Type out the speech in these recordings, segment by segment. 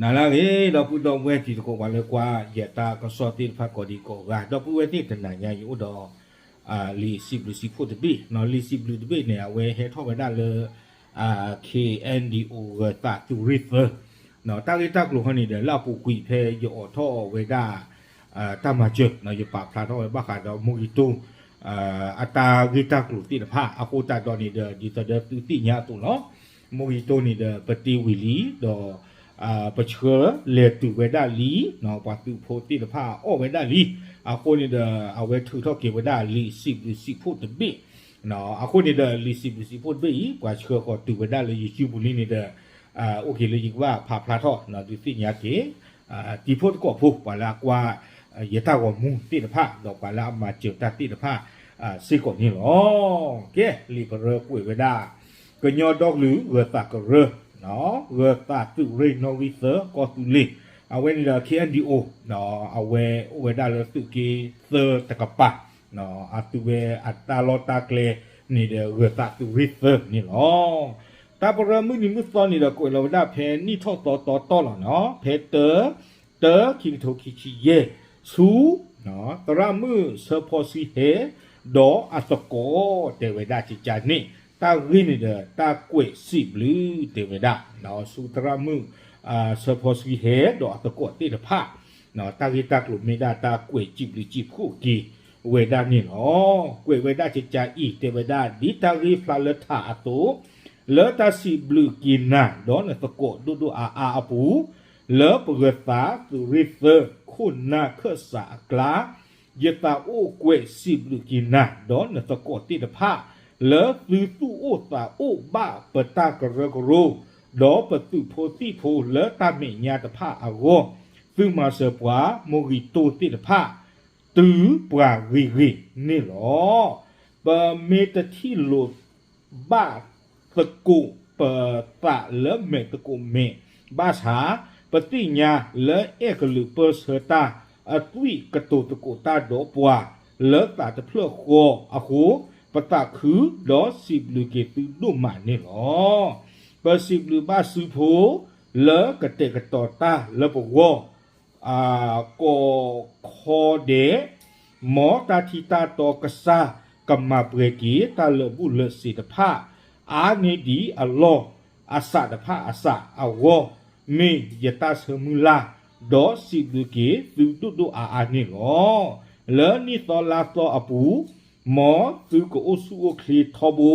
နၤလၢအဂ့ၤ ဒီပုၢ်ဒီဝဲၢ်တံၤသကိး ပှၤလၢကွၢ်ယတၢ်ကစီၣ်သ့ၣ်တဖၣ်ကိးဒံကိးဂၤ, ဒီပုၢ်ဝဲၢ်သ့ၣ်တနၤညါ ယအိၣ်ဒီး လံာ်စံးဘျုးစံးဖှိၣ်တဘ့ၣ်, လံာ်စံးဘျုးတဘ့ၣ်န့ၣ် အဝဲဟဲထီၣ်ဝဲဒၣ်လၢ ခ့ၣ်အဲၣ်ဒံၣ်အိၣ် ဂၢၤသးသုးရ့ၣ်သၢ, တၢ်ဂ့ၢ်တၢ်ကျိၤဟီန့ၣ်ဒီး လၢအပူၤကွံာ်ဖဲယအိးထီၣ်ဝဲဒၣ် တၢ်မၤစၢၤ ယပာ်ဖျါထီၣ်ဝဲဘၣ်ဃးဒီးမိၢ်ဂံၢ်တိၢ် အတၢ်ဂ့ၢ်တၢ်ကျိၤသ့ၣ်တဖၣ် အဃိသတးဒီးန့ၣ်ဒီး ဒ်သိးဒီးသုသ့ၣ်ညါအသိးလီၤ. မိၢ်ဂံၢ်တိၢ်န့ၣ်ဒီး ပတ့ဝံၤလံ ဒီး ပဆှၢလဲၤတုၤဝဲဒၣ်လံ, ပှၤသုးဖိသ့ၣ်တဖၣ်အီၣ်ဝဲဒၣ်လံ, အဃိန့ၣ်ဒီး အဝဲထုးထီၣ်က့ၤဝဲဒၣ်လံာ်စံးဘျုးစံးဖှိၣ်တဘ့ၣ်, အဃိန့ၣ်ဒီး လံာ်စံးဘျုးစံးဖှိၣ်တဘ့ၣ်အံၤ ပှၤဆှၢဃီၤတုၤဝဲဒၣ်လၢယစုပူၤလံန့ၣ်ဒီး အိၣ်က့ၤလၢယကဘၣ်ဖးဖျါထီၣ် ဒုးသ့ၣ်ညါက့ၤ တံၤဖိသကိးဖိ ပှၤလၢအကွၢ် ယတၢ်ဂီၤမူသ့ၣ်တဖၣ် ဒီးပှၤလၢအမၤစၢၤတၢ်သ့ၣ်တဖၣ် စ့ၢ်ကီးန့ၣ်လီၤ. ကဲ လံာ်ပရၢကွဲးဝဲဒၣ် ကညီဒီကလုာ်ဂၢၤသးကရၢ, ဂၢၤသးသုးရ့ၣ်နီၣ်ဂံၢ်သၢ ကီၢ်သူလ့ၤ, အဝဲန့ၣ်ဒီး ခ့ၣ်အဲၣ်ဒံၣ်အိၣ် အဝဲအိၣ်ဝဲဒၣ်လၢသုးက့သၢတကပၤ အသုးဝဲအတၢ်လီၢ်တၢ်ကျဲန့ၣ်ဒီး ဂၢၤသးသုးရ့ၣ်သၢန့ၣ်လီၤ. တၢ်ပရၢမုၢ်နံၤမုၢ်သီန့ၣ်ဒီး ကွဲးလီၤဝဲဒၣ်ဖဲနံၣ်ထီၣ်သီတီတီလီၤနီၤ, ဖဲတၢ တၢ ခံကထိခံဆံယဲၢ် ဆူ သရၣ်မုၣ်ဆၢဖီဆှံဟဲ ဒီးအသကိးတဲဝဲဒၣ်ကကန့ၣ် တၢ်ဂ့ၢ်န့ၣ်ဒီး တၢ်ကွဲးစံးဘျုးတဲဝဲဒၣ် ဆူသရၣ်မုၣ် ဆၢဖီဆှံဟဲ ဒီးအသကိးသ့ၣ်တဖၣ် တၢ်ဂ့ၢ်တၢ်ကျိၤမ့ၢ်ဒၣ်တၢ်ကွဲးစံးဘျုးစံးဖှိၣ်က့ၤဝဲဒၣ်န့ၣ်လီၤ. ကွဲးဝဲဒၣ်ကကအံၤ တဲဝဲဒၣ် ဒ်တၢ်ဂ့ၢ်ဖျါလၢထးအသိး လၢတၢ်စံးဘျုးက့ၤနၤ ဒီးနသကိးဒိၣ်ဒိၣ်အါအါအပူၤ လၢပဂၢၤသးသုးရ့ၣ်သၢ ခိၣ်နၢ်ခၢၣ်စးအကျါ ယသးအိၣ်ကွဲးစံးဘျုးက့ၤနၤ ဒီးနသကိးသ့ၣ်တဖၣ် လၢသုသူၣ်အိၣ်သးအိၣ်ဘၣ်ပတၢ်ကရၢကရိ ဒီးပသုးဖိသံၣ်ဖိလၢတၢ်မဲာ်ညါတဖၣ်အဂီၢ် သုမၤစၢၤပှၤမိၢ်ဂံၢ်တိၢ်သ့ၣ်တဖၣ် တုၤပှၤဂ့ၤဂ့ၤန့ၣ်လီၤ. ပမ့ၢ်တထံၣ်လိာ်ဘၣ်သကိးပသးလၢမဲာ်သကိးမဲာ်ဘၣ်ဆၣ် ပသ့ၣ်ညါလၢအဲၣ်ကလုာ်ပၢၢ်ဆၢတၢ် အသွံၣ်ကတိၤသကိးတၢ်ဒီးပှၤ လၢသးတဖျၢၣ်ဃီအဃိ ပသးခုဒီးစံးဘျုးက့ၤသုဒိၣ်မးန့ၣ်လီၤ. ပစံးဘျုးဘၣ်စုဖိ လၢကတဲာ်ကတီၤတၢ်လၢပဂီၢ် ကိးခီဒဲး မ်တၢ်ထံတၢ်တီကစၢ်ကမၤပှဲၤက့ၤတၢ်လၢာ်ဘူၣ်လၢာ်စ့ၤတဖၣ် အါန့ၢ်ဒံးအလီၢ်အစးတဖၣ်အစးအဂီၢ် မ့ၢ်ယတၢ်ဆၢမုၢ်လၢ် ဒီးစံးဘျုးက့ၤသုဒိၣ်ဒိၣ်အါအါန့ၣ်လီၤ. လၢနံၣ်သီလါသီအပူၤ မ်သုကအိၣ်ဆူၣ်အိၣ်ချ့ထီဘိ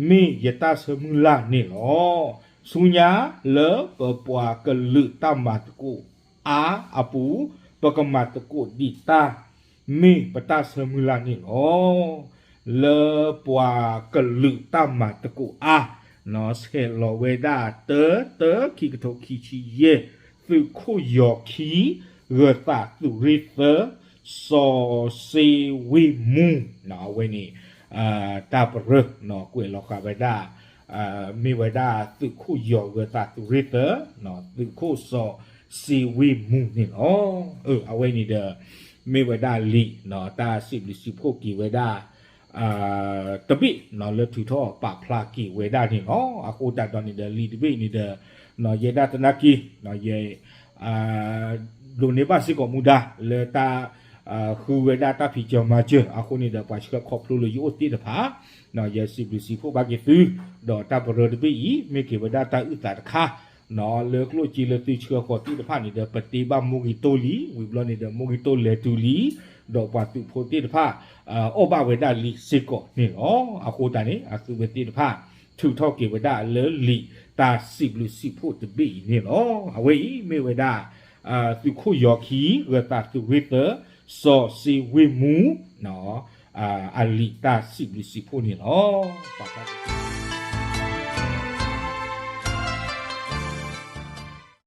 မ့ၢ်ယတၢ်ဆၢမုၢ်လၢ်န့ၣ်လီၤ. ဆူညါလၢပပှၤကလုာ်တၢ်မၤသကိးအါအပူၤ ပကမၤသကိးဒံးတၢ် မ့ၢ်ပတၢ်ဆၢမုၢ်လၢ်န့ၣ်လီၤ. လၢပှၤကလုာ်တၢ်မၤသကိးအါ ဆဲးလီၤဝဲဒၣ်တၢ တၢ ခံကထိခံဆံယဲၢ် သုးခိၣ်ယီၤခံ ဂၢၤသးသုးရ့ၣ်သၢ စီၤစ့ဝ့ၢ်မူ အဝဲန့ၣ် တၢ်ပရၢ ကွဲးလီၤဃာ်ဝဲဒၣ် မ့ၢ်ဝဲဒၣ်သုးခိၣ်ယီၤဂၢၤသးသုးရ့ၣ်သၢ သုးခိၣ်စီၤစ့ဝ့ၢ်မူန့ၣ်လီၤ. အဝဲန့ၣ်ဒီး မ့ၢ်ဝဲဒၣ်လံာ် တၢ်စံးဘျုးစံးဖှိၣ်က့ၤဝဲဒၣ် တဘ့ၣ် လၢထုးထီၣ်ပာ်ဖျါက့ၤဝဲဒၣ်န့ၣ်လီၤ. အဃိသတးဒီးန့ၣ်ဒီး လံာ်တဘ့ၣ်န့ၣ်ဒီး ယဲဒၣ်သနာ်က့ ယ ဒိးန့ၢ်ဘၣ်စ့ၢ်ကီးမူဒါ လၢတၢ် ဃုဝဲဒၣ်တၢ်ဖံးစၢၤမၤစၢၤ အဃိန့ၣ်ဒီး ပှၤဆှၢခီဖျိလၢယအိၣ်သ့ၣ်တဖၣ် ယစံးဘျုးစံးဖှိၣ်ဘၣ်က့ၤသု ဒီးတၢ်ပရၢတဘ့ၣ်အံၤ မ့ၢ်က့ၤဝဲဒၣ်တၢ်အုၣ်သးတခါ လၢကျိၣ်စ့လၢသုဆှၢဃီၤသ့ၣ်တဖၣ်န့ၣ်ဒီး ပတ့ဘၣ်မိၢ်ဂံၢ်တိၢ်လံ ဝံၤဘျီန့ၣ်ဒီး မိၢ်ဂံၢ်တိၢ်လဲၤတုၤလံ ဒီးပှၤသုးဖိသ့ၣ်တဖၣ် အီၣ်ဘၣ်ဝဲဒၣ်လံာ်စ့ၢ်ကီးန့ၣ်လီၤ. အဃိသတးန့ၣ် အသုဝဲသ့ၣ်တဖၣ် ထုးထီၣ်က့ၤဝဲဒၣ်လၢလံာ်တၢ်စံးဘျုးစံးဖှိၣ်တဘ့ၣ်အံၤန့ၣ်လီၤ. အဝဲအံၤမ့ၢ်ဝဲဒၣ် သုးခိၣ်ယီၤခံ ဂၢၤသးသုးရ့ၣ်သၢ စီၤစ့ဝ့ၢ်မူ အလံာ်တၢ်စံးဘျုးစံးဖှိၣ်န့ၣ်လီၤ.